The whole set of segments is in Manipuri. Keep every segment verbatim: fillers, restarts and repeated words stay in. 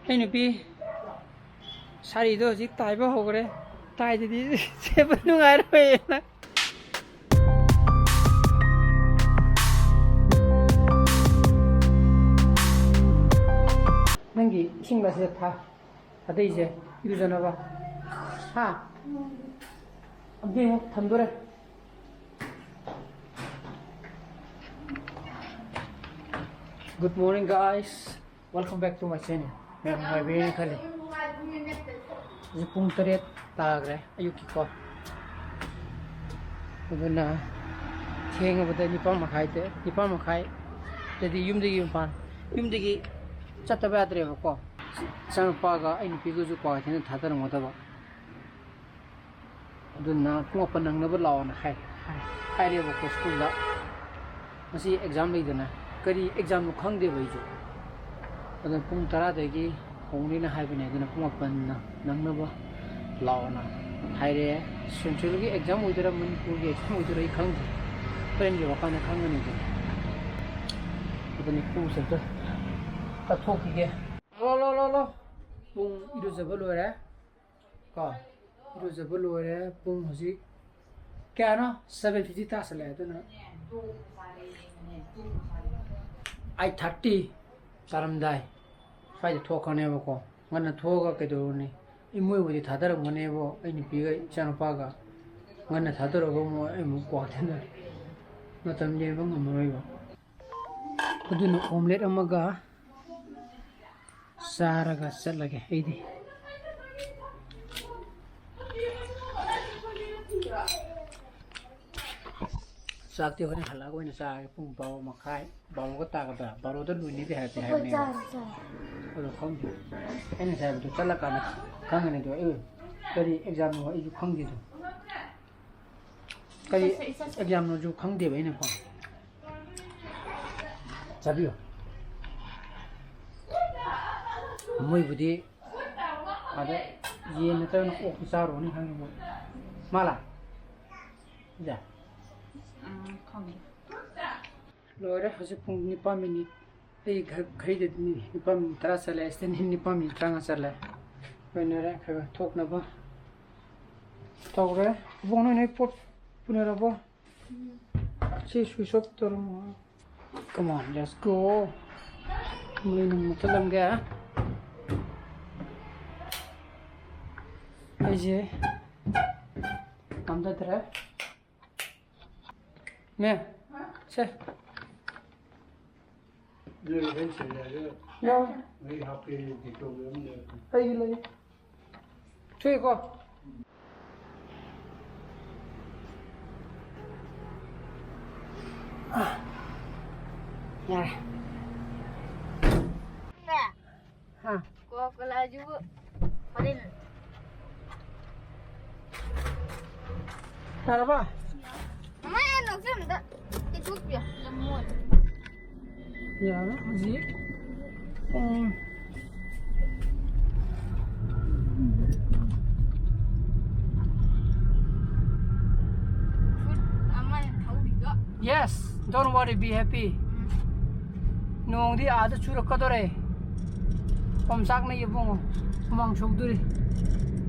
ꯑꯩ ꯅꯨꯄꯤ ꯁꯥꯔꯤꯗꯣ ꯍꯧꯖꯤꯛ ꯇꯥꯏꯕ ꯍꯧꯈ꯭ꯔꯦ꯫ ꯇꯥꯏꯗꯗꯤ ꯁꯦꯠꯄ ꯅꯨꯡꯉꯥꯏꯔꯣꯏꯅ꯫ ꯅꯪꯒꯤ ꯏꯁꯤꯡ ꯑꯁꯤꯗ ꯊꯥ꯫ ꯑꯇꯩꯁꯦ ꯏꯔꯨꯖꯅꯕ꯫ ꯍꯥ? ꯑꯝꯇ ꯌꯦꯡꯉꯣ, ꯊꯝꯗꯣꯔꯦ꯫ Good morning, guys. Welcome back to my channel. ꯃꯌꯥꯝ ꯅꯨꯡꯉꯥꯏꯕꯤꯔꯦꯅ ꯈꯜꯂꯤ꯫ ꯍꯧꯖꯤꯛ ꯄꯨꯡ ꯇꯔꯦꯠ ꯇꯥꯈ꯭ꯔꯦ ꯑꯌꯨꯛꯀꯤꯀꯣ꯫ ꯑꯗꯨꯅ ꯊꯦꯡꯉꯕꯗ ꯅꯤꯄꯥꯟ ꯃꯈꯥꯏꯗ, ꯅꯤꯄꯥꯟ ꯃꯈꯥꯏꯗꯗꯤ ꯌꯨꯝꯗꯒꯤ ꯃꯄꯥꯟ, ꯌꯨꯝꯗꯒꯤ ꯆꯠꯇꯕ ꯌꯥꯗ꯭ꯔꯦꯕꯀꯣ꯫ ꯏꯆꯥꯅꯨꯄꯥꯒ ꯑꯩ ꯅꯨꯄꯤꯒꯁꯨ ꯀ꯭ꯋꯥꯀꯩꯊꯦꯜꯗ ꯊꯥꯗꯔꯝꯒꯗꯕ꯫ ꯑꯗꯨꯅ ꯄꯨꯡ ꯃꯥꯄꯟ ꯅꯪꯅꯕ ꯂꯥꯛꯑꯣꯅ ꯍꯥꯏ-, ꯍꯥꯏ-, ꯍꯥꯏꯔꯦꯕꯀꯣ ꯁ꯭ꯀꯨꯜꯗ꯫ ꯉꯁꯤ ꯑꯦꯛꯖꯥꯝ ꯂꯩꯗꯅ, ꯀꯔꯤ ꯑꯦꯛꯖꯥꯝꯅꯣ ꯈꯪꯗꯦꯕ ꯑꯩꯁꯨ꯫ ꯑꯗꯨꯅ ꯄꯨꯡ ꯇꯔꯥꯗꯒꯤ ꯍꯧꯅꯤꯅ ꯍꯥꯏꯕꯅꯦ, ꯑꯗꯨꯅ ꯄꯨꯡ ꯃꯥꯄꯟ ꯅꯪꯅꯕ ꯂꯥꯛꯑꯣꯅ ꯍꯥꯏꯔꯛꯑꯦ꯫ ꯁꯦꯟꯇ꯭ꯔꯦꯜꯒꯤ ꯑꯦꯛꯖꯥꯝ ꯑꯣꯏꯗꯣꯏꯔꯥ, ꯃꯅꯤꯄꯨꯔꯒꯤ ꯑꯦꯛꯖꯥꯝ ꯑꯣꯏꯗꯣꯏꯔꯥ ꯑꯩ ꯈꯪꯗꯦ꯫ ꯍꯣꯔꯦꯟ ꯌꯧꯔꯀꯥꯟꯗ ꯈꯪꯒꯅꯤ ꯑꯗꯨꯗꯤ꯫ ꯑꯗꯨꯅꯤ ꯄꯨꯡ ꯁꯦꯟꯇ꯭ꯔꯦꯜ ꯇꯛꯊꯣꯛꯈꯤꯒꯦ꯫ ꯂꯣ, ꯂꯣ, ꯂꯣ, ꯂꯣ꯫ ꯄꯨꯡ ꯏꯔꯨꯖꯕ ꯂꯣꯏꯔꯦ꯫ ꯀꯣ, ꯏꯔꯨꯖꯕ ꯂꯣꯏꯔꯦ꯫ ꯄꯨꯡ ꯍꯧꯖꯤꯛ ꯀꯌꯥꯅꯣ? Seven fifty ꯇꯥꯁꯜꯂꯛꯑꯦ꯫ ꯑꯗꯨꯅ eight thirty ꯆꯥꯔꯝꯗꯥꯏ ꯁ꯭ꯋꯥꯏꯗ ꯊꯣꯛꯈ꯭ꯔꯅꯦꯕꯀꯣ꯫ ꯉꯟꯅ ꯊꯣꯛꯑꯒ ꯀꯩꯗꯧꯔꯨꯅꯤ? ꯏꯃꯣꯏꯕꯨꯗꯤ ꯊꯥꯗꯔꯝꯒꯅꯦꯕꯣ, ꯑꯩ ꯅꯨꯄꯤꯒ ꯏꯆꯥꯅꯨꯄꯥꯒ꯫ ꯉꯟꯅ ꯊꯥꯗꯣꯔꯒ ꯑꯃꯨꯛ ꯑꯩ ꯑꯃꯨꯛ ꯀ꯭ꯋꯥꯀꯩꯊꯦꯜꯗ ꯃꯇꯝ ꯂꯦꯟꯕ ꯉꯝꯃꯔꯣꯏꯕ꯫ ꯑꯗꯨꯅ omelette ꯑꯃꯒ ꯆꯥꯔꯒ ꯆꯠꯂꯒꯦ ꯑꯩꯗꯤ꯫ ꯆꯥꯛꯇꯤ ꯍꯣꯔꯦꯟ ꯍꯜꯂꯛꯑꯒ ꯑꯣꯏꯅ ꯆꯥꯔꯒꯦ꯫ ꯄꯨꯡ ꯕꯥꯔꯣ ꯃꯈꯥꯏ, ꯕꯥꯔꯣꯒ ꯇꯥꯒꯗ꯭ꯔꯥ? ꯕꯥꯔꯣꯗ ꯂꯣꯏꯅꯤꯗꯤ ꯍꯥꯏꯔꯛꯇꯦ ꯍꯥꯏꯕꯅꯦꯕ꯫ ꯆꯥꯔꯦ, ꯆꯥꯔꯦ꯫ ꯑꯗꯣ ꯈꯪꯗꯦ꯫ ꯑꯩꯅ ꯉꯁꯥꯏ ꯍꯥꯏꯕꯗꯣ ꯆꯠꯂꯀꯥꯟꯗ ꯈꯪꯒꯅꯤ꯫ ꯑꯗꯣ ꯑꯩ ꯀꯔꯤ examꯅꯣ ꯑꯩꯁꯨ ꯈꯪꯗꯦꯗꯣ꯫ ꯀꯔꯤ examꯅꯣꯁꯨ ꯈꯪꯗꯦꯕ ꯑꯩꯅꯀꯣ꯫ ꯆꯥꯕꯤꯌꯣ꯫ ꯃꯣꯏꯕꯨꯗꯤ ꯑꯗ ꯌꯦꯟ ꯅꯠꯇ꯭ꯔꯒꯅ ꯑꯣꯛꯇꯤ ꯆꯥꯔꯨꯔꯅꯤ ꯈꯪꯉꯦ ꯃꯣꯏ꯫ ꯃꯥꯂꯥ? ꯏꯟꯗꯤꯌꯥ? ꯎꯝ, ꯈꯪꯗꯦ꯫ ꯂꯣꯏꯔꯦ, ꯍꯧꯖꯤꯛ ꯄꯨꯡ ꯅꯤꯄꯥꯟ minute ꯑꯩ ꯘ-, ꯘꯔꯤꯗꯗꯤ ꯅꯨꯄꯥ ꯃꯤ ꯇꯔꯥ ꯆꯠꯂꯦ, ꯑꯁꯤꯗꯅ ꯅꯨꯄꯥ ꯃꯤ ꯇꯔꯥꯃꯉꯥ ꯆꯠꯂꯦ꯫ ꯂꯣꯏꯅꯔꯦ, ꯈꯔ ꯈꯔ ꯊꯣꯛꯅꯕ ꯇꯧꯔꯦ꯫ ꯏꯕꯨꯡ, ꯅꯣꯏ ꯅꯣꯏ ꯄꯣꯠ ꯄꯨꯅꯔꯕꯣ? ꯁꯤ switch off ꯇꯧꯔꯝꯃꯣ꯫ Come on, let's go. ꯃꯩ ꯅꯨꯡ ꯃꯨꯠꯊꯠꯂꯝꯒꯦ꯫ ꯑꯩꯁꯦ ꯉꯝꯖꯗ꯭ꯔꯦ꯫ ꯃꯦ, ꯁꯦ꯫ ꯅꯣꯏ ꯍꯦꯟ ꯁꯦꯅꯤꯇꯥꯏꯖꯔ ꯌꯥꯎ꯫ ꯃꯩ ꯍꯥꯞꯀꯦ, ꯗꯤꯇꯣꯜ ꯑꯃ ꯂꯩꯔꯛꯀꯦ꯫ ꯑꯩꯒꯤ ꯂꯩ꯫ ꯊꯣꯛꯑꯦꯀꯣ? ꯑꯥ꯫ ꯌꯥꯔꯦ꯫ ꯍꯥ꯫ Coca-Cola ꯁꯤꯕꯨ ꯍꯣꯔꯦꯟ꯫ ꯌꯥꯔꯕ? ꯃꯃꯥ, ꯅꯣꯛꯁꯦ ꯑꯝꯇ ꯇꯩꯊꯣꯛꯄꯤꯌꯣ, ꯌꯥꯝ ꯃꯣꯠꯂꯦ꯫ ꯌꯥꯔꯦ, ꯍꯧꯖꯤꯛ ꯄꯨꯡ ꯐꯨꯠ ꯑꯃ ꯊꯧꯔꯤꯗꯣ꯫ Yes, don't worry, be happy. ꯎꯝ꯫ ꯅꯣꯡꯗꯤ ꯑꯥꯗ ꯆꯨꯔꯛꯀꯗꯣꯔꯦ꯫ ꯑꯣꯝꯆꯥꯛꯅꯩ ꯏꯕꯨꯡꯉꯣ꯫ ꯍꯨꯃꯥꯡ ꯁꯧꯗꯣꯔꯤ꯫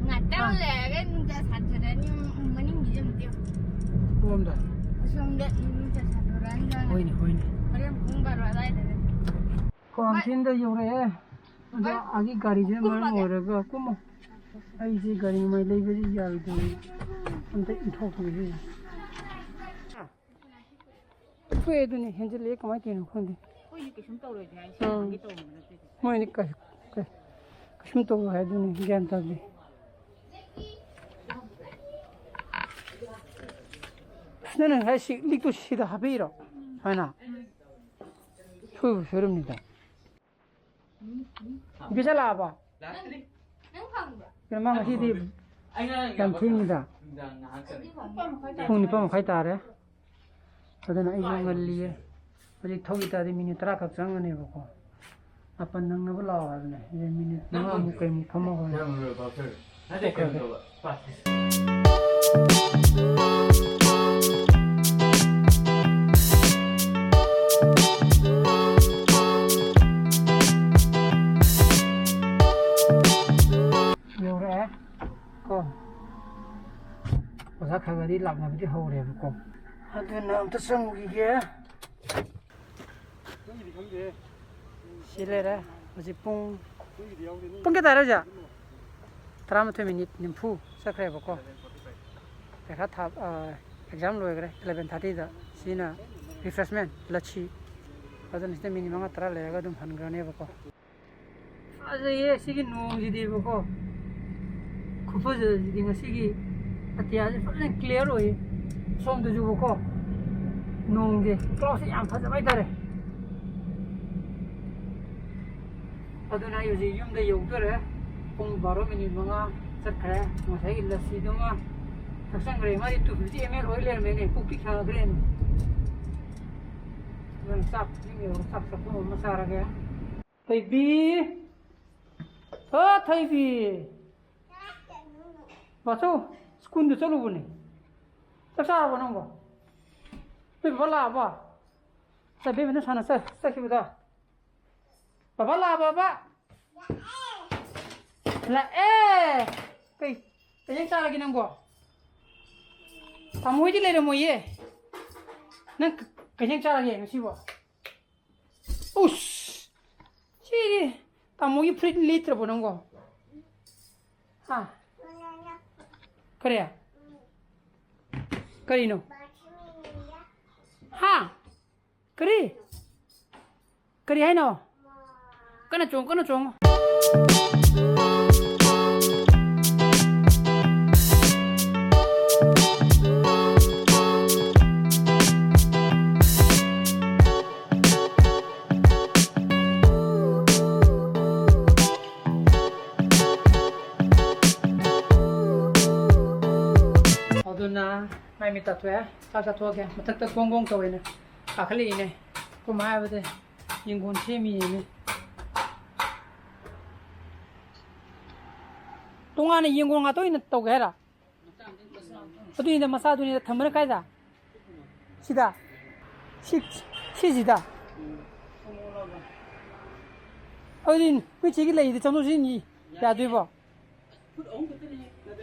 ꯉꯥꯛꯇꯪ ꯑꯥ꯫ ꯂꯩꯔꯒ ꯅꯨꯡꯁꯥ ꯁꯥꯗꯣꯔꯛꯑꯅꯤ, ꯃꯅꯤꯡꯒꯤꯁꯦ ꯑꯝꯇ ꯌꯦꯡꯉꯣ꯫ ꯀꯔꯣꯝꯗ? ꯑꯁꯣꯝꯗ ꯅꯨꯡꯁꯥ ꯁꯥꯗꯣꯔꯛꯑꯅꯤ ꯈꯪꯉꯦ꯫ ꯍꯣꯏꯅꯦ, ꯍꯣꯏꯅꯦ꯫ ꯍꯣꯔꯦꯟ ꯄꯨꯡ ꯕꯥꯔꯣ ꯑꯗꯨꯋꯥꯏꯗꯒ꯫ ꯀ꯭ꯋꯥꯀꯩꯊꯦꯜꯗ ꯌꯧꯔꯛꯑꯦ꯫ ꯑꯗꯣ ꯍꯣꯏ꯫ ꯑꯥꯒꯤ ꯒꯥꯔꯤꯁꯤꯅ ꯃꯔꯝ ꯀꯨꯝꯃꯒꯦ꯫ ꯑꯣꯏꯔꯒ ꯀꯨꯝꯃꯣ꯫ ꯑꯩꯁꯦ ꯒꯥꯔꯤ ꯃꯃꯥꯏ ꯂꯩꯕꯗꯤ ꯌꯥꯔꯣꯏꯗꯧꯔꯤ꯫ ꯑꯝꯇ ꯏꯟꯊꯣꯛꯈꯤꯒꯦ꯫ ꯊꯣꯛꯑꯦ ꯑꯗꯨꯅꯤ, ꯍꯦꯟꯖꯤꯜꯂꯛꯑꯦ, ꯀꯃꯥꯏꯅ ꯇꯧꯔꯤꯅꯣ ꯈꯪꯗꯦ꯫ ꯑꯩꯈꯣꯏꯗꯤ ꯀꯩꯁꯨꯝ ꯇꯧꯔꯣꯏꯗꯤ ꯍꯥꯏ, ꯁꯤ ꯎꯝ꯫ ꯍꯪꯒꯦ ꯇꯧꯕꯅꯦ ꯅꯠꯇꯦꯗ꯫ ꯃꯣꯏꯗꯤ ꯀꯩ-, ꯀꯩ-, ꯀꯩꯁꯨꯝ ꯇꯧꯔꯣꯏ ꯍꯥꯏ ꯑꯗꯨꯅꯤ, ꯒ꯭ꯌꯥꯟ ꯇꯥꯗꯦ꯫ ꯑꯁ, ꯅꯪꯅ ꯉꯁꯥꯏ ꯁꯤ ꯂꯤꯛꯇꯣ ꯁꯤꯗ ꯍꯥꯞꯄꯤꯔꯣ? ꯁꯨꯃꯥꯏꯅ? ꯁꯣꯏꯕꯨ ꯁꯣꯏꯔꯝꯅꯤꯗ꯫ ꯏꯕꯦꯆꯥ ꯂꯥꯛꯑꯕꯣ? ꯂꯥꯛꯇ꯭ꯔꯤ꯫ ꯅꯪ ꯐꯪꯕ꯭ꯔꯥ? ꯀꯩꯅꯣ, ꯃꯥ ꯉꯁꯤꯗꯤ ꯑꯩ ꯉꯔꯥꯡ ꯌꯥꯝ ꯊꯦꯡꯉꯤꯗ꯫ ꯅꯨꯡꯗꯥꯡ ꯉꯥꯏꯍꯥꯛ ꯆꯠꯂꯦ꯫ ꯄꯨꯡ ꯅꯤꯄꯥꯟ ꯃꯈꯥꯏ ꯇꯥꯔꯦ꯫ ꯄꯨꯡ ꯅꯤꯄꯥꯟ ꯃꯈꯥꯏ ꯇꯥꯔꯦ꯫ ꯑꯗꯨꯅ ꯑꯩꯁꯨ ꯉꯜꯂꯤꯌꯦ꯫ ꯍꯧꯖꯤꯛ ꯊꯧꯈꯤ ꯇꯥꯔꯗꯤ ꯃꯤꯅꯤꯠ ꯇꯔꯥ ꯈꯛ ꯆꯪꯒꯅꯦꯕꯀꯣ꯫ ꯃꯥꯄꯟ ꯅꯪꯅꯕ ꯂꯥꯛꯑꯣ ꯍꯥꯏꯕꯅꯦ꯫ ꯑꯗꯨꯗꯤ ꯃꯤꯅꯤꯠ ꯃꯉꯥꯃꯨꯛ ꯀꯩꯃꯨꯛ ꯐꯝꯃꯒ ꯍꯣꯔꯦꯟ꯫ ꯅꯠꯇꯦ, ꯀꯩꯅꯣ ꯇꯧꯕ, practice꯫ ꯀꯣ, ꯑꯣꯖꯥ ꯈꯔ ꯈꯔꯗꯤ ꯂꯥꯛꯅꯕꯗꯤ ꯍꯧꯔꯦꯕꯀꯣ꯫ ꯑꯗꯨꯅ ꯑꯝꯇ ꯆꯪꯉꯨꯈꯤꯒꯦ꯫ ꯁꯤ ꯂꯩꯔꯦ꯫ ꯍꯧꯖꯤꯛ ꯄꯨꯡ, ꯄꯨꯡ ꯀꯌꯥ ꯇꯥꯔꯦ ꯍꯧꯖꯤꯛ? ꯇꯔꯥꯃꯥꯊꯣꯏ ꯃꯤꯅꯤꯠ ꯅꯤꯐꯨ ꯆꯠꯈ꯭ꯔꯦꯕꯀꯣ꯫ ꯄꯩꯈꯥ ꯊꯥ, ꯑ, ꯑꯦꯛꯖꯥꯝ ꯂꯣꯏꯈ꯭ꯔꯦ ꯑꯦꯂꯚꯦꯟ ꯊꯥꯔꯇꯤꯗ꯫ ꯁꯤꯅ ꯔꯤꯐ꯭ꯔꯦꯁꯃꯦꯟ, ꯂꯁꯤ꯫ ꯑꯗꯨꯅ ꯁꯤꯗ ꯃꯤꯅꯤꯠ ꯃꯉꯥ ꯇꯔꯥ ꯂꯩꯔꯒ ꯑꯗꯨꯝ ꯍꯟꯈ꯭ꯔꯅꯦꯕꯀꯣ꯫ ꯐꯖꯩꯌꯦ ꯁꯤꯒꯤ ꯅꯣꯡꯁꯤꯗꯤꯕꯀꯣ, ꯈꯨꯐꯖꯁꯤꯗꯤ꯫ ꯉꯁꯤꯒꯤ ꯑꯇꯤꯌꯥꯁꯦ ꯐꯖꯅ ꯀ꯭ꯂꯤꯌꯥꯔ ꯑꯣꯏꯌꯦ꯫ ꯁꯣꯝꯗꯁꯨꯕꯀꯣ, ꯅꯣꯡꯁꯦ, ꯀ꯭ꯂꯥꯎꯗꯁꯦ ꯌꯥꯝ ꯐꯖꯕ ꯍꯥꯏꯇꯥꯔꯦ꯫ ꯑꯗꯨꯅ ꯑꯩ ꯍꯧꯖꯤꯛ ꯌꯨꯝꯗ ꯌꯧꯗꯣꯔꯦ꯫ ꯄꯨꯡ ꯕꯥꯔꯣ ꯃꯤꯅꯤꯠ ꯃꯉꯥ ꯆꯠꯈ꯭ꯔꯦ꯫ ꯉꯁꯥꯏꯒꯤ ꯂꯁꯤꯗꯨꯃ ꯊꯛꯆꯟꯈ꯭ꯔꯦ꯫ ꯃꯥꯗꯤ ꯇꯨ ꯐꯤꯐꯇꯤ ꯑꯦꯝ ꯑꯦꯜ ꯑꯣꯏ ꯂꯩꯔꯝꯃꯦꯅꯦ, ꯄꯨꯛ ꯄꯤꯛ ꯊꯟꯒꯠꯈ꯭ꯔꯦꯅꯦ꯫ ꯑꯗꯨꯅ ꯆꯥꯛ ꯌꯨꯝ ꯌꯧꯔꯒ ꯆꯥꯛ ꯆꯥꯛꯈꯨꯝ ꯑꯃ ꯆꯥꯔꯒꯦ꯫ ꯊꯣꯏꯕꯤ! ꯑꯣ, ꯊꯣꯏꯕꯤ! ꯕꯥꯆꯧ, ꯁ꯭ꯀꯨꯜꯗ ꯆꯠꯂꯨꯕꯅꯦ꯫ ꯆꯥꯛ ꯆꯥꯔꯕꯣ ꯅꯪꯕꯣ? ꯅꯣꯏ ꯕꯕꯥ ꯂꯥꯛꯑꯕꯣ? ꯆꯠ, ꯕꯦꯝꯃ, ꯅꯪ ꯁꯥꯟꯅ ꯆꯠ-, ꯆꯠꯈꯤꯕꯗꯣ? ꯕꯕꯥ ꯂꯥꯛꯑꯕꯕ? ꯂꯥꯛꯑꯦ! ꯀꯩ, ꯀꯩ ꯏꯟꯖꯥꯡ ꯆꯥꯔꯒꯦ ꯅꯪꯕꯣ? ꯇꯥꯃꯣ ꯍꯣꯏꯗꯤ ꯂꯩꯔꯝꯃꯣꯏꯌꯦ꯫ ꯅꯪ ꯀ-, ꯀꯩ ꯏꯟꯖꯥꯡ ꯆꯥꯔꯒꯦ ꯉꯁꯤꯕꯣ? ꯎꯁ! ꯁꯤꯗꯤ ꯇꯥꯃꯣꯒꯤ ꯐꯨꯔꯤꯠ ꯂꯤꯠꯇ꯭ꯔꯕꯣ ꯅꯪꯕꯣ? ꯍꯥ? ꯀꯔꯤ? ꯀꯔꯤꯅꯣ? ꯍꯥ? ꯀꯔꯤ? ꯀꯔꯤ ꯍꯥꯏꯅꯣ? ꯀꯟꯅ ꯆꯣꯡꯉꯨ, ꯀꯟꯅ ꯆꯣꯡꯉꯨ꯫ ꯑꯗꯨꯅ ꯃꯥꯏ ꯃꯤꯠ ꯇꯥꯊꯣꯛꯑꯦ, ꯆꯥꯛ ꯆꯥꯊꯣꯛꯑꯒꯦ꯫ ꯃꯊꯛꯇ ꯒꯣꯡ ꯒꯣꯡ ꯇꯧꯋꯦꯅ ꯀꯥꯈꯠꯂꯛꯏꯅꯦ꯫ ꯑꯩꯈꯣꯏ ꯃꯥ ꯍꯥꯏꯕꯗ ꯌꯦꯡꯒꯣꯟ ꯁꯦꯝꯃꯤꯌꯦꯅꯦ꯫ ꯇꯣꯉꯥꯟꯅ ꯌꯦꯡꯒꯣꯟ ꯉꯥꯛꯇ ꯑꯣꯏꯅ ꯇꯧꯒꯦ ꯍꯥꯏꯔ? ꯑꯗꯨꯅꯤꯗ, ꯃꯆꯥꯗꯨꯅꯤꯗ ꯊꯝꯕꯅ ꯀꯥꯏꯗ? ꯁꯤꯗ? ꯁꯤ, ꯁꯤꯁꯤꯗ? ꯑꯗꯨꯗꯤ ꯑꯩꯈꯣꯏ ꯆꯦꯒꯤ ꯂꯩꯗ ꯆꯪꯊꯣꯛ ꯆꯪꯁꯤꯟ ꯌꯥꯗꯣꯏꯕꯣ? ꯐꯨꯠ ꯑꯍꯨꯝ ꯈꯛꯇꯅꯦ, ꯅꯠꯇ꯭ꯔ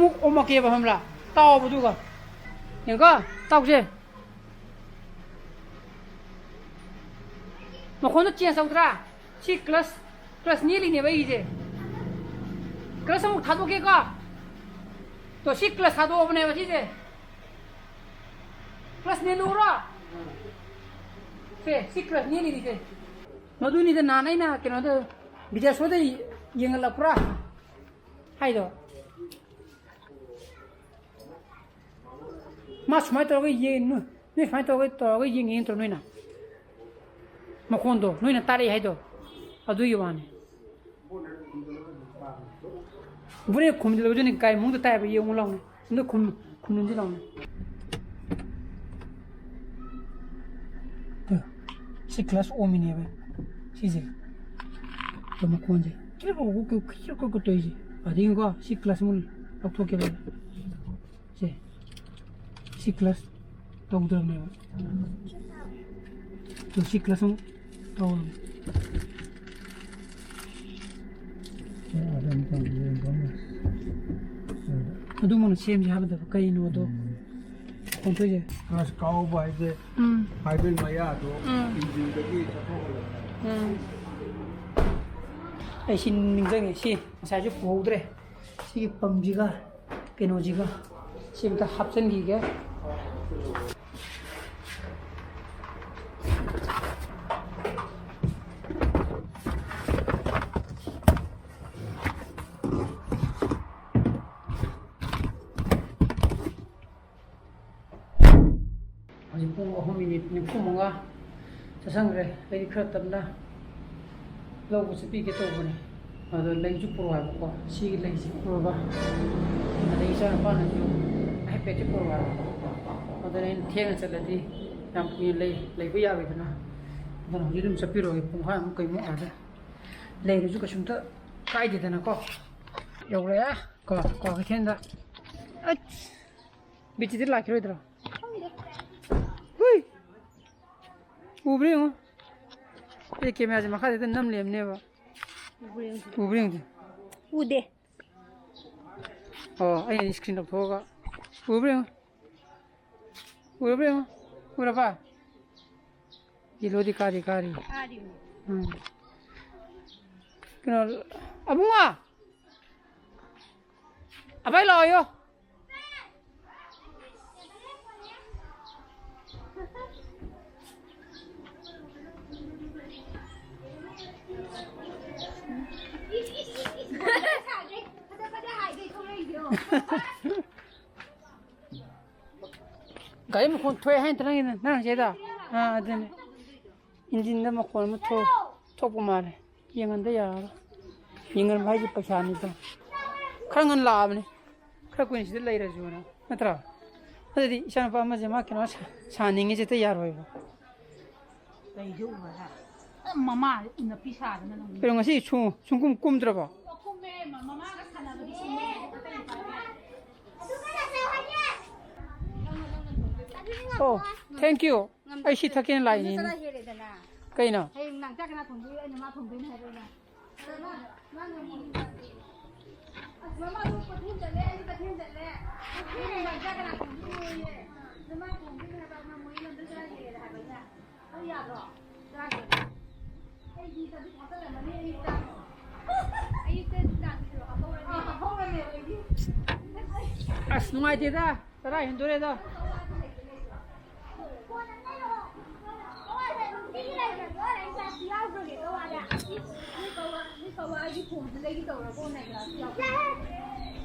ꯑꯃꯨꯛ ꯑꯣꯝꯃꯛꯀꯦꯕ, ꯈꯪꯕ꯭ꯔꯥ? ꯇꯥꯎꯕꯗꯨꯒ꯫ ꯌꯦꯡꯉꯨꯀꯣ, ꯇꯥꯎꯁꯦ꯫ ꯃꯈꯣꯟꯗꯣ change ꯇꯧꯗ꯭ꯔꯥ? ꯁꯤ clutch, clutch ꯅꯦꯠꯂꯤꯅꯦꯕ ꯑꯩꯒꯤꯁꯦ꯫ Clutch ꯑꯃꯨꯛ ꯊꯥꯗꯣꯛꯀꯦꯀꯣ꯫ ꯇꯣ, ꯁꯤ clutch ꯊꯥꯗꯣꯛꯑꯕꯅꯦꯕ ꯁꯤꯁꯦ꯫ Clutch ꯅꯦꯠꯂꯨꯔꯣ? ꯁꯦ, ꯁꯤ clutch ꯅꯦꯠꯂꯤꯅꯤ ꯁꯦ꯫ ꯃꯗꯨꯅꯤꯗ ꯅꯍꯥꯟ ꯑꯩꯅ ꯀꯩꯅꯣꯗ, ꯕꯤꯗ꯭ꯌꯥꯁꯣꯔꯗ ꯌꯦꯡꯍꯜꯂꯛꯄ꯭ꯔꯥ ꯍꯥꯏꯗꯣ꯫ ꯃꯥ ꯁꯨꯃꯥꯏꯅ ꯇꯧꯔꯒ ꯌꯦꯡ-, ꯅꯣꯏ, ꯅꯣꯏ ꯁꯨꯃꯥꯏꯅ ꯇꯧꯔꯒ, ꯇꯧꯔꯒ ꯌꯦꯡꯉꯦ ꯅꯠꯇ꯭ꯔꯣ ꯅꯣꯏꯅ? ꯃꯈꯣꯟꯗꯣ ꯅꯣꯏꯅ ꯇꯥꯔꯛꯑꯦ ꯍꯥꯏꯗꯣ, ꯑꯗꯨꯒꯤ ꯋꯥꯅꯤ꯫ ꯕ꯭ꯔꯦꯛ ꯈꯨꯝꯖꯤꯜꯂꯕꯗꯨꯅꯤ ꯀꯥꯏ ꯃꯑꯣꯡꯗ ꯇꯥꯏꯕ ꯌꯦꯡꯉꯨ ꯂꯥꯎꯅꯦ꯫ ꯑꯝꯇ ꯈꯨꯝ-, ꯈꯨꯝꯖꯤꯜ ꯂꯥꯎꯅꯦ꯫ ꯇꯨ, ꯁꯤ clutch ꯑꯣꯝꯃꯤꯅꯦꯕ ꯁꯤꯁꯦ꯫ ꯇꯨ, ꯃꯈꯣꯟꯁꯦ ꯀꯤꯔꯤꯛ ꯀꯤꯔꯤꯛ ꯀꯤꯔꯤꯛ ꯀꯤꯔꯤꯛ ꯇꯧꯔꯤꯁꯦ꯫ ꯑꯗꯒꯤꯀꯣ, ꯁꯤ clutch ꯑꯃꯨꯛ ꯂꯧꯊꯣꯛꯀꯦꯕ꯫ ꯁꯦ, ꯁꯤ clutch ꯇꯧꯗ꯭ꯔꯕꯅꯦꯕ꯫ ꯑꯗꯣ ꯁꯤ clutch ꯑꯃꯨꯛ ꯇꯧꯔꯕꯅꯦ꯫ ꯑꯗꯨꯝ ꯇꯧꯕꯤꯌꯨ, ꯌꯦꯡꯕ ꯑꯃ꯫ ꯑꯗꯨꯃꯛꯅ ꯁꯦꯝꯁꯦ ꯍꯥꯏꯕꯗ ꯀꯩꯅꯣꯗꯣ ꯎꯝ꯫ ꯀꯣꯟꯊꯣꯏꯁꯦ꯫ ꯀ꯭ꯂꯥꯁ ꯀꯥꯎꯕ ꯍꯥꯏꯁꯦ ꯎꯝ꯫ ꯍꯥꯏꯕꯦꯜ ꯃꯌꯥꯗꯣ ꯎꯝ꯫ ꯏꯟꯖꯤꯟꯗꯒꯤ ꯆꯠꯊꯣꯛꯍꯜꯂꯛꯄ꯫ ꯎꯝ꯫ ꯑꯩ ꯁꯤ ꯅꯤꯡꯁꯤꯡꯉꯦ, ꯁꯤ ꯉꯁꯥꯏꯁꯨ ꯄꯨꯍꯧꯗ꯭ꯔꯦ꯫ ꯁꯤꯒꯤ ꯄꯝꯁꯤꯒ ꯀꯩꯅꯣꯁꯤꯒ ꯁꯤ ꯑꯝꯇ ꯍꯥꯞꯆꯤꯟꯈꯤꯒꯦ꯫ ꯍꯧꯖꯤꯛ ꯄꯨꯡ ꯑꯍꯨꯝ ꯃꯤꯅꯤꯠ ꯅꯤꯐꯨ ꯃꯉꯥ ꯆꯠꯁꯟꯈ꯭ꯔꯦ꯫ ꯑꯩꯗꯤ ꯈꯔ ꯇꯞꯅ ꯂꯧꯕ ꯆꯠꯄꯤꯒꯦ ꯇꯧꯕꯅꯦ꯫ ꯑꯗꯣ ꯂꯩꯁꯨ ꯄꯨꯔꯛꯑꯣ ꯍꯥꯏꯕꯀꯣ꯫ ꯁꯤꯒꯤ ꯂꯩꯁꯤ ꯄꯨꯔꯒ ꯑꯗꯩ ꯏꯆꯥꯅꯨꯄꯥꯅꯁꯨ ꯍꯥꯏꯐꯦꯠꯇꯤ ꯄꯨꯔꯛꯑꯣ ꯍꯥꯏꯕ꯫ ꯑꯗꯨꯅ ꯑꯩꯅ ꯊꯦꯡꯅ ꯆꯠꯂꯗꯤ ꯌꯥꯝ ꯀꯨꯏꯅ ꯂꯩ-, ꯂꯩꯕ ꯌꯥꯔꯣꯏꯗꯅ꯫ ꯑꯗꯨꯅ ꯍꯧꯖꯤꯛ ꯑꯗꯨꯝ ꯆꯠꯄꯤꯔꯛꯑꯣ꯫ ꯄꯨꯡꯈꯥꯏꯃꯨꯛ ꯀꯩꯃꯨꯛ ꯑꯥꯗ ꯂꯩꯔꯁꯨ ꯀꯩꯁꯨꯝꯇ ꯀꯥꯏꯗꯦꯗꯅꯀꯣ꯫ ꯌꯧꯔꯛꯑꯦ ꯀꯣ, ꯀ꯭ꯋꯥꯀꯩꯊꯦꯜꯗ꯫ ꯑꯩꯁ! ꯕꯤꯆꯤꯗꯤ ꯂꯥꯛꯈꯤꯔꯣꯏꯗ꯭ꯔꯣ? ꯈꯪꯗꯦ꯫ ꯍꯨꯏ! ꯎꯕ꯭ꯔꯥ ꯌꯦꯡꯉꯣ꯫ ꯑꯩ ꯀꯦꯃꯦꯔꯥꯁꯦ ꯃꯈꯥꯗ ꯍꯦꯛꯇ ꯅꯝ ꯂꯩꯔꯝꯅꯦꯕ꯫ ꯎꯕ꯭ꯔꯥ ꯌꯦꯡꯉꯨ꯫ ꯎꯕ꯭ꯔꯥ ꯌꯦꯡꯉꯨ꯫ ꯎꯗꯦ꯫ ꯑꯣ, ꯑꯩꯅ screen ꯂꯧꯊꯣꯛꯑꯒ꯫ ꯎꯕ꯭ꯔꯥ ꯌꯦꯡꯉꯨ꯫ ꯎꯔꯕ꯭ꯔꯥ ꯌꯦꯡꯉꯨ꯫ ꯎꯔꯕ? ꯌꯦꯜꯂꯣꯗꯤ ꯀꯥꯗꯤ ꯀꯥꯔꯤ꯫ ꯀꯥꯔꯤꯕꯅꯤ꯫ ꯎꯝ꯫ ꯀꯩꯅꯣ, ꯑꯕꯨꯡꯉꯣ! ꯑꯕꯥꯏ ꯂꯥꯛꯑꯣꯌꯣ꯫ ꯒꯥꯔꯤ ꯃꯈꯣꯟ ꯊꯣꯛꯑꯦ ꯍꯥꯏ ꯅꯠꯇ꯭ꯔꯣ ꯅꯪꯒꯤꯗꯣ? ꯅꯪ ꯆꯦꯗꯣ? ꯑꯥ, ꯑꯗꯨꯅꯦ꯫ ꯏꯟꯖꯤꯟꯗ ꯃꯈꯣꯟ ꯑꯃ ꯊꯣꯛ-, ꯊꯣꯛꯄ ꯃꯥꯜꯂꯦ꯫ ꯌꯦꯡꯍꯟꯗ ꯌꯥꯔꯔꯣꯏ꯫ ꯌꯦꯡꯍꯟꯕ ꯍꯥꯏꯁꯦ ꯄꯩꯁꯥꯅꯤꯗꯣ꯫ ꯈꯔ ꯉꯟꯅ ꯂꯥꯛꯑꯕꯅꯦ꯫ ꯈꯔ ꯀꯨꯏꯅ ꯁꯤꯗ ꯂꯩꯔꯁꯨꯅ꯫ ꯅꯠꯇ꯭ꯔꯥ? ꯑꯗꯨꯗꯤ ꯏꯆꯥꯅꯨꯄꯥ ꯑꯃꯁꯦ ꯃꯥ ꯀꯩꯅꯣ ꯁꯥ-, ꯁꯥꯅꯤꯡꯉꯤꯁꯦ ꯍꯦꯛꯇ ꯌꯥꯔꯣꯏꯕ꯫ ꯂꯩꯁꯦ ꯎꯔꯒ꯫ ꯑ, ꯃꯃꯥ ꯅꯨꯄꯤ ꯁꯥꯗꯅ ꯑꯗꯨꯝ꯫ ꯀꯩꯅꯣ ꯉꯁꯤ ꯁꯨ-, ꯁꯨꯡꯀꯨꯝ ꯀꯨꯝꯗ꯭ꯔꯕꯣ? ꯀꯨꯝꯃꯦ, ꯃ-, ꯃꯃꯥꯒ ꯁꯥꯟꯅꯕꯗꯤ ꯀꯨꯝꯃꯦ꯫ ꯑꯣ, thank you꯫ ꯑꯩ ꯁꯤ ꯊꯛꯀꯦꯅ ꯂꯥꯛꯏꯅꯦ꯫ ꯆꯔꯥ ꯍꯦꯜꯂꯦꯗꯅ꯫ ꯀꯩꯅꯣ? ꯍꯌꯦꯡ ꯅꯨꯡꯗꯥꯡ ꯆꯥꯛ ꯀꯅꯥ ꯊꯣꯡꯗꯣꯏ? ꯑꯩꯅ ꯃꯥ ꯊꯣꯡꯗꯣꯏꯅꯦ ꯍꯥꯏꯕ ꯑꯩꯅ꯫ ꯑꯁ, ꯃꯃꯥꯁꯨ ꯀꯩꯊꯦꯜ ꯆꯠꯂꯦ, ꯑꯩꯁꯨ ꯀꯩꯊꯦꯜ ꯆꯠꯂꯦ꯫ ꯀꯩꯊꯦꯜ ꯆꯠꯂꯦ꯫ ꯆꯥꯛ ꯀꯅꯥ ꯊꯣꯡꯗꯣꯏꯅꯣꯌꯦ꯫ ꯅꯃꯥ ꯊꯣꯡꯗꯣꯏꯅꯦ ꯍꯥꯏꯕ, ꯃꯃꯣꯏ ꯂꯝꯗ ꯆꯥ ꯂꯩꯔꯦ ꯍꯥꯏꯕ ꯑꯩꯅ꯫ ꯑꯗꯨ ꯌꯥꯗ꯭ꯔꯣ? ꯆꯥꯗ꯭ꯔꯗꯤ꯫ ꯑꯩꯗꯤ ꯆꯥꯛꯇꯤ ꯊꯥꯖꯤꯜꯂꯝꯃꯅꯤ ꯑꯌꯨꯛꯇ꯫ ꯑꯌꯨꯛꯇ ꯅꯨꯡꯗꯥꯡꯒꯤꯁꯨ ꯍꯥꯞꯍꯧꯔꯅꯤ꯫ ꯑꯥ, ꯍꯥꯞꯍꯧꯔꯅꯤ ꯑꯩꯗꯤ꯫ ꯑꯁ, ꯅꯨꯡꯉꯥꯏꯇꯦꯗ꯫ ꯆꯔꯥ ꯍꯦꯟꯗꯣꯔꯦꯗ꯫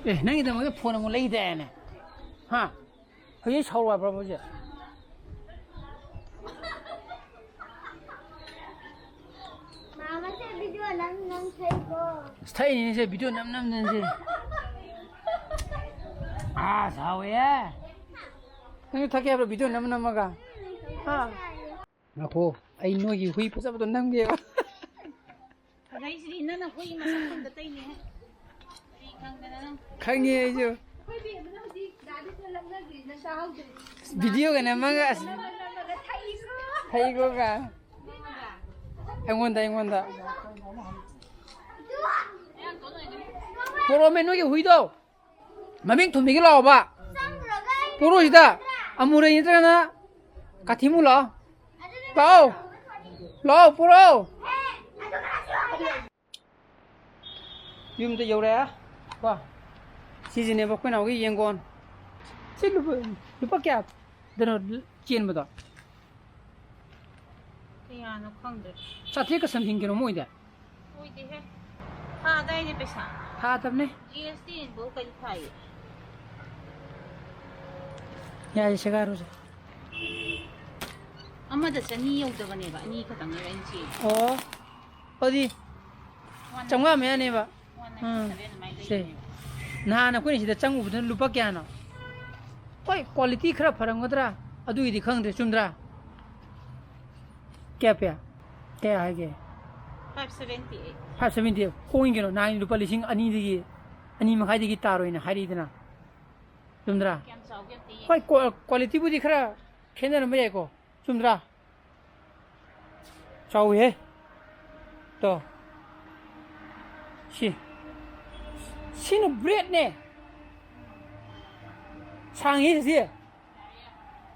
ꯑꯦ, ꯅꯪꯒꯤꯗꯃꯛꯇ ꯐꯣꯟ ꯑꯃꯨꯛ ꯂꯩꯗꯥꯏꯅꯦ? ꯍꯥ? ꯍꯧꯖꯤꯛ ꯁꯥꯎꯔꯨ ꯍꯥꯏꯕ꯭ꯔꯣ ꯍꯧꯖꯤꯛ? ꯃꯥꯃꯁꯦ video ꯅꯝ ꯅꯝ ꯊꯛꯏꯀꯣ꯫ ꯑꯁ, ꯊꯛꯏꯅꯤꯅꯦ ꯁꯦ, video ꯅꯝ ꯅꯝꯗꯅ ꯁꯦ꯫ ꯑꯥ, ꯁꯥꯎꯋꯦꯍꯦ꯫ ꯅꯪꯁꯨ ꯊꯛꯀꯦ ꯍꯥꯏꯕ꯭ꯔꯣ, video ꯅꯝ ꯅꯝꯃꯒ? ꯍꯥ? ꯉꯥꯏꯈꯣ, ꯑꯩ ꯅꯣꯏꯒꯤ ꯍꯨꯏ ꯐꯖꯕꯗꯣ ꯅꯝꯒꯦꯕ꯫ ꯐꯖꯩꯁꯤꯗꯤ ꯅꯪꯅ ꯍꯨꯏ ꯃꯁꯛ ꯈꯪꯗ ꯇꯩꯅꯦꯍꯦ꯫ ꯀꯔꯤ ꯈꯪꯗꯅ ꯅꯪ ꯈꯪꯉꯦ ꯑꯩꯁꯨ꯫ ꯑꯩꯈꯣꯏ ꯕꯦꯝꯃꯅ ꯍꯧꯖꯤꯛ ꯗꯥꯗꯤ ꯐꯣꯟ ꯂꯛꯅꯗ꯭ꯔꯤ, ꯅꯪ ꯇꯥꯍꯧꯗ꯭ꯔꯤ꯫ Video ꯒ ꯅꯝꯃꯒ ꯑꯁ꯫ ꯅꯝꯃꯒ ꯊꯛꯏꯀꯣ꯫ ꯊꯛꯏꯀꯣꯒ꯫ ꯑꯩꯉꯣꯟꯗ, ꯑꯩꯉꯣꯟꯗ꯫ ꯄꯣꯔꯛꯑꯣꯃꯦ ꯅꯣꯏꯒꯤ ꯍꯨꯏꯗꯣ꯫ ꯃꯃꯤꯡ ꯊꯨꯝꯕꯤꯒꯤ ꯂꯥꯛꯑꯣꯕ꯫ ꯄꯣꯔꯛꯑꯣ ꯁꯤꯗ꯫ ꯑꯃꯨꯔꯩ ꯅꯠꯇ꯭ꯔꯒꯅ ꯀꯥꯊꯤꯃꯨ ꯂꯥꯛꯑꯣ꯫ ꯂꯥꯛꯑꯣ꯫ ꯂꯥꯛꯑꯣ, ꯄꯣꯔꯛꯑꯣ꯫ ꯌꯨꯝꯗ ꯌꯧꯔꯛꯑꯦ꯫ ꯀꯣ꯫ ꯁꯤꯁꯤꯅꯦꯕ ꯑꯩꯈꯣꯏ ꯅꯥꯎꯒꯤ ꯌꯦꯡꯒꯣꯟ꯫ ꯁꯤ ꯂꯨꯄꯥ, ꯂꯨꯄꯥ ꯀꯌꯥꯗꯅꯣ ꯆꯦꯟꯕꯗꯣ? ꯀꯌꯥꯅꯣ ꯈꯪꯗ꯭ꯔꯦ꯫ ꯆꯥꯇ꯭ꯔꯦꯠꯀ something ꯀꯩꯅꯣꯝ ꯑꯣꯏꯗꯥꯏ? ꯑꯣꯏꯗꯦꯍꯦ꯫ ꯊꯥꯗꯥꯏꯅꯦ ꯄꯩꯁꯥ? ꯊꯥꯗꯕꯅꯦ꯫ G S T ꯏꯟꯕꯧ ꯀꯔꯤ ꯊꯥꯏꯌꯦ? ꯌꯥꯔꯦ, ꯁꯦꯒꯥꯏꯔꯣꯁꯦ꯫ ꯑꯃꯗ ꯆꯅꯤ ꯌꯧꯗꯕꯅꯦꯕ, ꯑꯅꯤ ꯈꯛꯇꯪꯅꯦꯕ ꯑꯩꯅ ꯆꯦꯜꯂꯤꯁꯦ꯫ ꯑꯣ꯫ ꯑꯗꯨꯗꯤ ꯆꯥꯝꯃꯉꯥ ꯃꯌꯥꯅꯦꯕ꯫ ꯎꯝ꯫ ꯁꯦ꯫ ꯅꯍꯥꯟ ꯑꯩꯈꯣꯏꯅ ꯁꯤꯗ ꯆꯪꯉꯨꯕꯗꯨꯅ ꯂꯨꯄꯥ ꯀꯌꯥꯅꯣ? ꯍꯣꯏ, quality ꯈꯔ ꯐꯔꯝꯒꯗ꯭ꯔꯥ? ꯑꯗꯨꯒꯤꯗꯤ ꯈꯪꯗ꯭ꯔꯦ, ꯆꯨꯝꯗ꯭ꯔꯥ? ꯀꯌꯥ ꯄꯤ? ꯀꯌꯥ ꯍꯥꯏꯒꯦ? Five seventy eight꯫ Five seventy eight꯫ ꯍꯣꯡꯉꯤ ꯀꯩꯅꯣ, ꯅꯍꯥꯟ ꯂꯨꯄꯥ ꯂꯤꯁꯤꯡ ꯑꯅꯤꯗꯒꯤ, ꯑꯅꯤ ꯃꯈꯥꯏꯗꯒꯤ ꯇꯥꯔꯣꯏꯅ ꯍꯥꯏꯔꯛꯏꯗꯅ꯫ ꯆꯨꯝꯗ꯭ꯔꯥ? ꯀꯌꯥꯝ ꯆꯥꯎꯒꯦ ꯑꯝꯇ ꯌꯦꯡꯒꯦ꯫ ꯍꯣꯏ, ꯀ꯭ꯋꯥ-, qualityꯕꯨꯗꯤ ꯈꯔ ꯈꯦꯠꯅꯔꯝꯕ ꯌꯥꯏꯀꯣ꯫ ꯆꯨꯝꯗ꯭ꯔꯥ? ꯆꯥꯎꯋꯤꯍꯦ꯫ ꯇꯣ꯫ ꯁꯤ, ꯁꯤꯅ ꯕ꯭ꯔꯦꯗꯅꯦ꯫ ꯁꯥꯡꯉꯤ ꯁꯤ꯫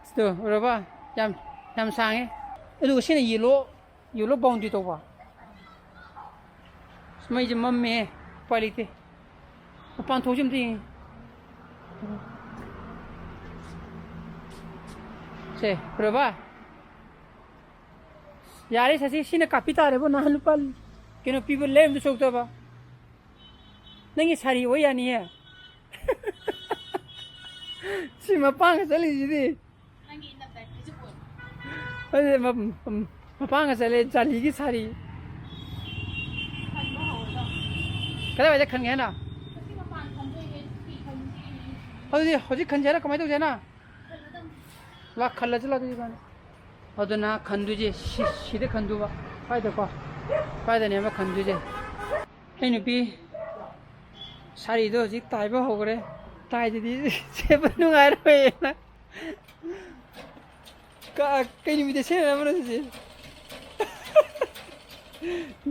ꯁꯤꯗꯣ ꯎꯔꯕ? ꯌꯥꯝ, ꯌꯥꯝ ꯁꯥꯡꯉꯤ꯫ ꯑꯗꯨꯒ ꯁꯤꯅ ꯌꯦꯂꯣ, ꯌꯦꯂꯣ ꯕꯥꯎꯟꯗ꯭ꯔꯤ ꯇꯧꯕ꯫ ꯑꯁ, ꯃꯩꯁꯦ ꯃꯝꯃꯦꯍꯦ꯫ ꯎꯄꯥꯏ ꯂꯩꯇꯦ꯫ ꯃꯄꯥꯟ ꯊꯣꯛꯁꯤ ꯑꯝꯇ ꯌꯦꯡꯉꯤ꯫ ꯁꯦ, ꯎꯔꯕ? ꯌꯥꯔꯦ ꯁꯁꯤ, ꯁꯤꯅ ꯀꯥꯞꯄꯤ ꯇꯥꯔꯦꯕꯣ꯫ ꯅꯍꯥꯟ ꯂꯨꯄꯥ ꯀꯩꯅꯣ ꯄꯤꯕ ꯂꯩꯔꯝꯗ ꯁꯣꯛꯇꯕ꯫ ꯅꯪꯒꯤ ꯁꯥꯔꯤ ꯑꯣꯏ ꯌꯥꯅꯤꯌꯦ꯫ ꯁꯤ ꯃꯄꯥꯡꯒ ꯆꯠꯂꯤꯁꯤꯗꯤ꯫ ꯅꯪꯒꯤ ꯏꯟꯅ ꯇꯥꯏꯞ ꯐꯤꯖꯤꯛ ꯑꯣꯏ꯫ ꯑꯗꯨꯗꯤ ꯃ-, ꯃ-, ꯃꯄꯥꯡꯒ ꯆꯠꯂꯦ ꯖꯥꯂꯤꯒꯤ ꯁꯥꯔꯤ꯫ ꯈꯟꯕ ꯍꯧꯔꯗꯧꯅꯤ꯫ ꯀꯗꯥꯏꯋꯥꯏꯗ ꯈꯟꯒꯦ ꯍꯥꯏꯅꯣ? ꯉꯁꯤ ꯃꯄꯥꯟ ꯈꯟꯗꯣꯏꯅꯦ, ꯐꯤ ꯈꯟꯁꯤ꯫ ꯑꯗꯨꯗꯤ ꯍꯧꯖꯤꯛ ꯈꯟꯁꯦ ꯍꯥꯏꯔꯣ? ꯀꯃꯥꯏꯅ ꯇꯧꯁꯦ ꯍꯥꯏꯅꯣ? ꯈꯜꯂꯗꯧꯅꯤ꯫ ꯂꯥꯛ ꯈꯜꯂꯁꯤ ꯂꯥꯛꯑꯣ ꯑꯗꯨꯗꯤ ꯏꯕꯥꯅꯤ꯫ ꯑꯗꯨꯅ ꯈꯟꯗꯣꯏꯁꯦ ꯁꯤ-, ꯁꯤꯗ ꯈꯟꯗꯣꯏꯕ꯫ ꯁ꯭ꯋꯥꯏꯗꯀꯣ꯫ ꯁ꯭ꯋꯥꯏꯗꯅꯦꯕ ꯈꯟꯗꯣꯏꯁꯦ꯫ ꯑꯩ ꯅꯨꯄꯤ ꯁꯥꯔꯤꯗꯣ ꯍꯧꯖꯤꯛ ꯇꯥꯏꯕ ꯍꯧꯈ꯭ꯔꯦ꯫ ꯇꯥꯏꯗꯗꯤ ꯁꯦꯠꯄ ꯅꯨꯡꯉꯥꯏꯔꯣꯏꯅ꯫ ꯀ-, ꯀꯩ ꯅꯨꯃꯤꯠꯇ ꯁꯦꯠꯅꯕꯅꯣ ꯁꯤꯁꯦ?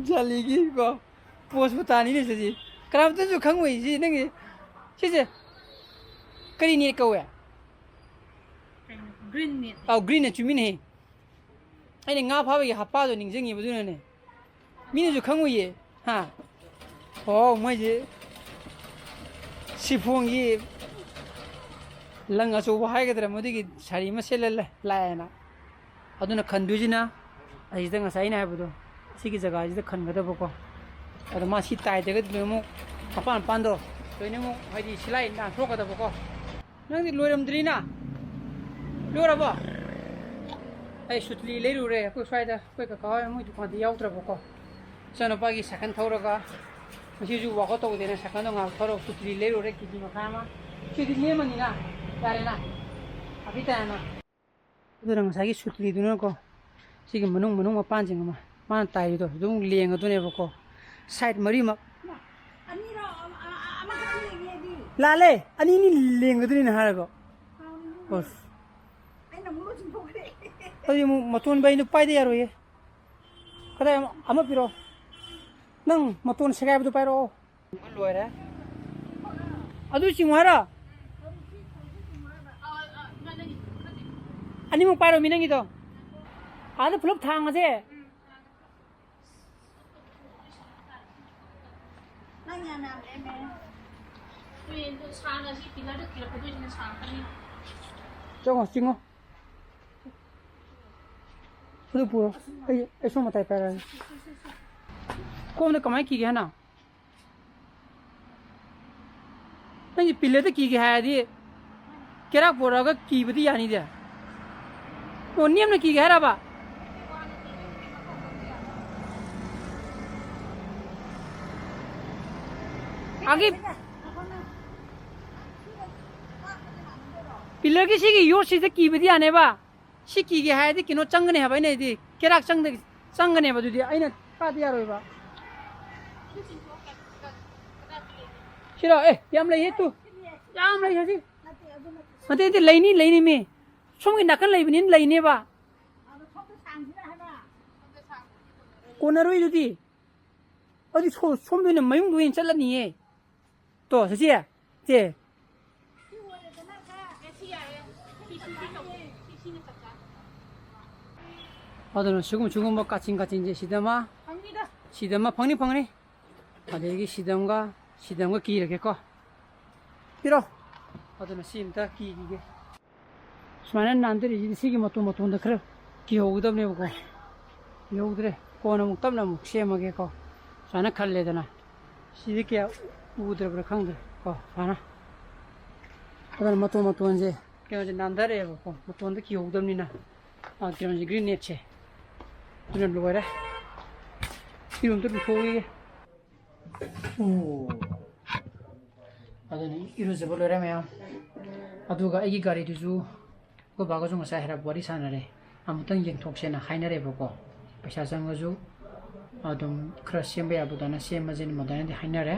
ꯖꯥꯂꯤꯒꯤꯀꯣ꯫ ꯄꯣꯁꯄꯨ ꯇꯥꯅꯤꯅꯦ ꯁꯤꯗꯤ꯫ ꯀꯅꯥꯝꯇꯁꯨ ꯈꯪꯉꯣꯏ ꯁꯤ ꯅꯪꯒꯤ꯫ ꯁꯤꯁꯦ ꯀꯔꯤ ꯅꯦꯠ ꯀꯧꯋꯦ? ꯀꯩꯅꯣ? Green net. ꯑꯧ, ꯒ꯭ꯔꯤꯟꯅ ꯆꯨꯝꯃꯤꯅꯦꯍꯦ꯫ ꯑꯩꯅ ꯉꯥ ꯐꯥꯕꯒꯤ ꯍꯞꯄꯥꯗꯣ ꯅꯤꯡꯁꯤꯡꯉꯤꯕ ꯑꯗꯨꯅꯅꯦ꯫ ꯃꯤꯅꯁꯨ ꯈꯪꯉꯣꯏꯌꯦ꯫ ꯍꯥ? ꯑꯣ, ꯃꯣꯏꯁꯦ ꯁꯤꯐꯣꯟꯒꯤ ꯂꯪ ꯑꯆꯧꯕ ꯍꯥꯏꯒꯗ꯭ꯔꯥ, ꯃꯗꯨꯒꯤ ꯁꯥꯔꯤ ꯑꯃ ꯁꯦꯠꯂ ꯂ-, ꯂꯥꯛꯑꯦꯅ꯫ ꯑꯗꯨꯅ ꯈꯟꯗꯣꯏꯁꯤꯅ ꯑꯁꯤꯗ ꯉꯁꯥꯏ ꯑꯩꯅ ꯍꯥꯏꯕꯗꯣ, ꯁꯤꯒꯤ ꯖꯒꯥꯁꯤꯗ ꯈꯟꯒꯗꯕꯀꯣ꯫ ꯑꯗꯣ ꯃꯥ ꯁꯤ ꯇꯥꯏꯗ꯭ꯔꯒꯗꯤ ꯂꯣꯏꯅꯃꯛ ꯃꯄꯥꯟ ꯃꯄꯥꯟꯗꯣ ꯂꯣꯏꯅꯃꯛ ꯍꯥꯏꯗꯤ ꯁꯤꯂꯥꯏ ꯅꯥꯟꯊꯣꯛꯀꯗꯕꯀꯣ꯫ ꯅꯪꯗꯤ ꯂꯣꯏꯔꯝꯗ꯭ꯔꯤꯅ? ꯂꯣꯏꯔꯕꯣ? ꯑꯩ ꯁꯨꯇꯂꯤ ꯂꯩꯔꯨꯔꯦ ꯑꯩꯈꯣꯏ ꯁ꯭ꯋꯥꯏꯗ, ꯑꯩꯈꯣꯏ ꯀꯀꯥ ꯍꯣꯏ ꯃꯣꯏ ꯗꯨꯀꯥꯟꯗ ꯌꯥꯎꯗ꯭ꯔꯕꯀꯣ꯫ ꯏꯆꯥꯅꯨꯄꯥꯒꯤ ꯁꯥꯏꯀꯜ ꯊꯧꯔꯒ ꯉꯁꯤꯁꯨ ꯋꯥꯛ ꯑꯥꯎꯠ ꯇꯧꯗꯦꯅ ꯁꯥꯏꯀꯜꯗꯣ ꯉꯥꯏꯍꯥꯛ ꯊꯧꯔꯒ ꯁꯨꯇꯂꯤ ꯂꯩꯔꯨꯔꯦ ꯀꯦ ꯖꯤ ꯃꯈꯥꯏ ꯑꯃ꯫ ꯁꯤꯗꯤ ꯂꯦꯝꯃꯅꯤꯅ, ꯌꯥꯔꯦꯅ, ꯀꯥꯐꯤ ꯇꯥꯏꯅ꯫ ꯑꯗꯨꯅ ꯉꯁꯥꯏꯒꯤ ꯁꯨꯇꯂꯤꯗꯨꯅꯀꯣ ꯁꯤꯒꯤ ꯃꯅꯨꯡ, ꯃꯅꯨꯡ ꯃꯄꯥꯟꯁꯤꯡ ꯑꯃ ꯃꯥꯅ ꯇꯥꯏꯔꯤꯗꯣ ꯑꯗꯨꯝ ꯂꯦꯡꯉꯗꯣꯏꯅꯦꯕꯀꯣ, ꯁꯥꯏꯠ ꯃꯔꯤꯃꯛ꯫ ꯑꯅꯤꯔꯣ? ꯑꯃ-, ꯑ-, ꯑ-, ꯑꯃꯈꯛꯇꯪ ꯂꯦꯡꯉꯦ ꯑꯗꯨ꯫ ꯂꯥꯜꯂꯦ, ꯑꯅꯤ ꯑꯅꯤ ꯂꯦꯡꯒꯗꯣꯏꯅꯤꯅ ꯍꯥꯏꯔꯒ꯫ ꯀꯥꯎꯔꯤꯅꯤ꯫ ꯑꯁ꯫ ꯑꯩꯅ ꯑꯃꯨꯛ ꯂꯣꯏ ꯆꯨꯝꯊꯣꯛꯈ꯭ꯔꯦ꯫ ꯑꯗꯨꯗꯤ ꯑꯃꯨꯛ ꯃꯇꯣꯟ ꯕꯥꯏ ꯑꯩꯅ ꯄꯥꯏꯗ ꯌꯥꯔꯣꯏꯌꯦ꯫ ꯀꯗꯥꯏ ꯑꯃ, ꯑꯃ ꯄꯤꯔꯛꯑꯣ꯫ ꯅꯪ ꯃꯇꯣꯟ ꯁꯦꯒꯥꯏꯕꯗꯨ ꯄꯥꯏꯔꯛꯑꯣ꯫ ꯂꯣꯏꯔꯦ꯫ ꯑꯗꯨ ꯆꯤꯡꯉꯨ ꯍꯥꯏꯔꯣ? ꯑꯅꯤꯃꯛ ꯄꯥꯏꯔꯣ ꯃꯤ ꯅꯪꯒꯤꯗꯣ꯫ ꯑꯥꯗ ꯄꯨꯂꯞ ꯊꯥꯡꯉꯁꯦ꯫ ꯅꯪ ꯌꯥꯝ ꯌꯥꯝ ꯂꯦꯝꯃꯦ꯫ ꯍꯣꯏ, ꯑꯗꯨ ꯁꯥꯡꯅ ꯁꯤ ꯄꯤꯂꯔꯗ ꯀꯤꯔꯛꯀꯗꯣꯏꯁꯤꯅ ꯁꯥꯡꯉꯛꯀꯅꯤ꯫ ꯆꯪꯉꯣ, ꯆꯤꯡꯉꯣ꯫ ꯑꯗꯨ ꯄꯨꯔꯣ꯫ ꯑꯩ, ꯑꯩ ꯁꯣꯝ ꯃꯇꯥꯏ ꯄꯥꯏꯔꯛꯑꯒꯦ꯫ ꯀꯣꯝꯗ ꯀꯃꯥꯏꯅ ꯀꯤꯒꯦ ꯍꯥꯏꯅꯣ? ꯅꯪꯒꯤ ꯄꯤꯂꯔꯗ ꯀꯤꯒꯦ ꯍꯥꯏꯔꯗꯤ ꯀꯦꯔꯥꯛ ꯄꯣꯔꯛꯑꯒ ꯀꯤꯕꯗꯤ ꯌꯥꯅꯤꯗꯦ꯫ ꯑꯣ, ꯅꯦꯝꯅ ꯀꯤꯒꯦ ꯍꯥꯏꯔꯕ? ꯑꯒꯤ ꯄꯤꯂꯔꯒꯤ ꯁꯤꯒꯤ ꯌꯣꯠꯁꯤꯗ ꯀꯤꯕꯗꯤ ꯌꯥꯅꯦꯕ꯫ ꯁꯤ ꯀꯤꯒꯦ ꯍꯥꯏꯔꯗꯤ ꯀꯩꯅꯣ ꯆꯪꯒꯅꯤ ꯍꯥꯏꯕ ꯑꯩꯅ ꯍꯥꯏꯗꯤ ꯀꯦꯔꯥꯛ ꯆꯪꯗ-, ꯆꯪꯒꯅꯦꯕ꯫ ꯑꯗꯨꯗꯤ ꯑꯩꯅ ꯀꯥꯗꯤ ꯌꯥꯔꯣꯏꯕ꯫ ꯁꯤꯔꯣ? ꯑꯦ, ꯌꯥꯝ ꯂꯩꯌꯦ ꯇꯨ꯫ ꯌꯥꯝ ꯂꯩ ꯍꯧꯖꯤꯛ꯫ ꯅꯠꯇꯦ, ꯅꯠꯇꯦ, ꯂꯩꯅꯤ, ꯂꯩꯅꯤ ꯃꯤ꯫ ꯁꯣꯝꯒꯤ ꯅꯥꯀꯟ ꯂꯩꯕꯅꯤꯅ ꯂꯩꯅꯦꯕ꯫ ꯀꯣꯟꯅꯔꯣꯏꯗꯨꯗꯤ꯫ ꯑꯗꯨꯗꯤ ꯁꯣ-, ꯁꯣꯝꯗ ꯑꯣꯏꯅ ꯃꯌꯨꯝꯗ ꯑꯣꯏꯅ ꯆꯠꯂꯅꯤꯌꯦ꯫ ꯇꯣ, ꯁꯤꯁꯦ꯫ ꯁꯦ꯫ ꯑꯗꯨꯅ ꯁꯤꯒꯨꯝ-, ꯁꯤꯒꯨꯝꯕ ꯀꯥꯆꯤꯟ ꯀꯥꯆꯤꯟꯁꯦ ꯁꯤꯗ ꯑꯃ, ꯐꯪꯅꯤꯗ꯫ ꯁꯤꯗ ꯑꯃ ꯐꯪꯅꯤ, ꯐꯪꯅꯤ꯫ ꯑꯗꯒꯤ ꯁꯤꯗ ꯑꯃꯒ, ꯁꯤꯗ ꯑꯃꯒ ꯀꯤꯔꯒꯦꯀꯣ꯫ ꯄꯤꯔꯣ꯫ ꯑꯗꯨꯅ ꯁꯤ ꯑꯝꯇ ꯀꯤꯈꯤꯒꯦ꯫ ꯁꯨꯃꯥꯏꯅ ꯅꯥꯟꯊꯔꯤꯁꯤꯗꯤ ꯁꯤꯒꯤ ꯃꯇꯣꯟ ꯃꯇꯣꯟꯗ ꯈꯔ ꯀꯤꯍꯧꯒꯗꯕꯅꯦꯕꯀꯣ꯫ ꯀꯤꯍꯧꯗ꯭ꯔꯦ꯫ ꯀꯣꯟꯅ ꯑꯃꯨꯛ ꯇꯞꯅ ꯑꯃꯨꯛ ꯁꯦꯝꯃꯒꯦꯀꯣ꯫ ꯁꯨꯃꯥꯏꯅ ꯈꯜꯂꯦꯗꯅ꯫ ꯁꯤꯗꯤ ꯀꯌꯥ ꯎꯗ꯭ꯔꯕ꯭ꯔꯥ ꯈꯪꯗ꯭ꯔꯦ ꯀꯣ꯫ ꯁꯨꯃꯥꯏꯅ꯫ ꯑꯗꯨꯅ ꯃꯇꯣꯟ ꯃꯇꯣꯟꯁꯦ ꯀꯩꯅꯣꯁꯦ ꯅꯥꯟꯊꯔꯛꯑꯦꯕꯀꯣ꯫ ꯃꯇꯣꯟꯗ ꯀꯤꯍꯧꯗꯕꯅꯤꯅ꯫ ꯑꯥ, ꯀꯩꯅꯣꯁꯦ, green net ꯁꯦ꯫ ꯑꯗꯨꯅ ꯂꯣꯏꯔꯦ꯫ ꯏꯔꯨ ꯑꯝꯇ ꯂꯨꯊꯣꯛꯈꯤꯒꯦ꯫ ꯑꯣ꯫ ꯑꯗꯨꯅ ꯏꯔꯨꯖꯕ ꯂꯣꯏꯔꯦ ꯃꯌꯥꯝ꯫ ꯑꯗꯨꯒ ꯑꯩꯒꯤ ꯒꯥꯔꯤꯗꯨꯁꯨ ꯑꯩꯈꯣꯏ ꯕꯥꯒꯁꯨ ꯉꯁꯥꯏ ꯍꯥꯏꯔꯞ ꯋꯥꯔꯤ ꯁꯥꯟꯅꯔꯦ꯫ ꯑꯃꯨꯛꯇꯪ ꯌꯦꯡꯊꯣꯛꯁꯦꯅ ꯍꯥꯏꯅꯔꯦꯕꯀꯣ꯫ ꯄꯩꯁꯥ ꯆꯪꯉꯁꯨ ꯑꯗꯨꯝ ꯈꯔ ꯁꯦꯝꯕ ꯌꯥꯕꯗꯅ ꯁꯦꯝꯃꯁꯦꯅ ꯃꯗꯥꯏꯅꯗꯤ ꯍꯥꯏꯅꯔꯦ꯫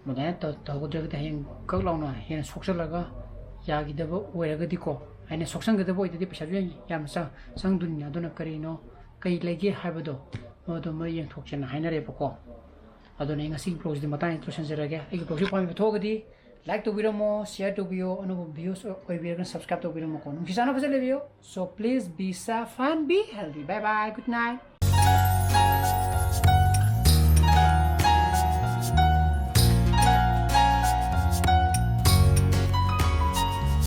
ꯃꯗꯥꯏꯅ ꯇꯧ-, ꯇꯧꯍꯧꯗ꯭ꯔꯒꯗꯤ ꯍꯌꯦꯡ ꯀꯛ ꯂꯥꯎꯅ ꯍꯦꯟꯅ ꯁꯣꯛꯆꯜꯂꯒ ꯌꯥꯈꯤꯗꯕ ꯑꯣꯏꯔꯒꯗꯤꯀꯣ, ꯍꯥꯏꯅ ꯁꯣꯛꯆꯟꯒꯗꯕ ꯑꯣꯏꯗꯗꯤ ꯄꯩꯁꯥꯁꯨ ꯌꯥꯝ, ꯌꯥꯝ ꯆꯪ-, ꯆꯪꯗꯣꯏꯅꯤꯅ꯫ ꯑꯗꯨꯅ ꯀꯔꯤꯅꯣ, ꯀꯩ ꯂꯩꯒꯦ ꯍꯥꯏꯕꯗꯣ ꯑꯗꯨꯃ ꯌꯦꯡꯊꯣꯛꯁꯦꯅ ꯍꯥꯏꯅꯔꯦꯕꯀꯣ꯫ ꯑꯗꯨꯅ ꯑꯩ ꯉꯁꯤꯒꯤ vlogꯁꯤꯗꯤ ꯃꯇꯥꯡ ꯂꯣꯏꯁꯤꯟꯖꯔꯒꯦ꯫ ꯑꯩꯒꯤ vlogꯁꯤ ꯄꯥꯝꯕꯤꯕ ꯊꯣꯛꯑꯒꯗꯤ like ꯇꯧꯕꯤꯔꯝꯃꯣ, share ꯇꯧꯕꯤꯌꯣ, ꯑꯅꯧꯕ views ꯑꯣꯏꯕꯤꯔꯒꯅ subscribe ꯇꯧꯕꯤꯔꯝꯃꯣꯀꯣ꯫ ꯅꯨꯡꯁꯤ ꯆꯥꯟꯅ ꯐꯖꯅ ꯂꯩꯕꯤꯌꯣ꯫ So please be safe and be healthy. Bye bye. Good night.